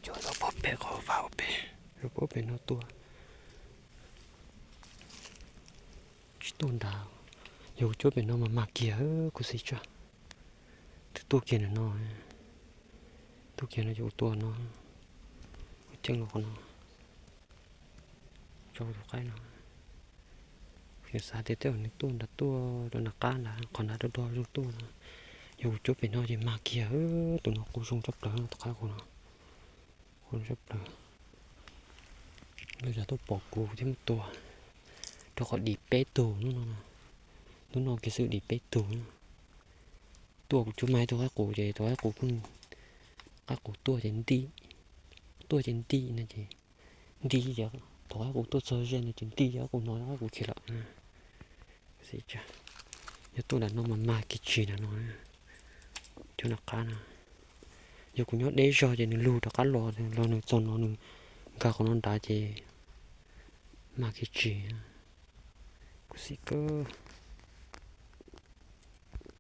Cov pob pem qhov vaj pem, cov pob pem no tuaj, tsis tuaj nrad. Yog kuv cuab pem no mas mag kiag kuv xav tsam. Twb tuaj kiag ntawm no, tuaj kiag no ces kuv tua no, kuv ceeb los qhov no, tso tus qaib no. Kuv xav tias tej zaum nws tuaj nrad tuaj rau nram qab nrad, qhov nrad do do zoo tuaj no. Yog kuv cuab pem no ces mag kiag, tus no qus zoo tshaj plaws, tus qaib qus no qus zoo tshaj plaws. Lawv cov tuaj pom kuv thiab mus tua, rau qhov dim peb tug hnub no. Hnub no kiag xwb dim peb tug. Tuaj kuv cuab mag ib tug qaib qus ces tus qaib qus, qaib qus tuaj ces nti, tuaj ces nti no ces nti ces tus qaib qus tuaj txog ze no ces nti qaib qus no qaib qus khiav lawm. Yog tuaj nram no mas mag kiag tsis nram no, cuab nram qab no. Yog kuv nyob deb zog ces nws lug rov qab los, los nws txog no nws nkag qhov no nrad ces mag kiag tsis. Kuv xav kawg.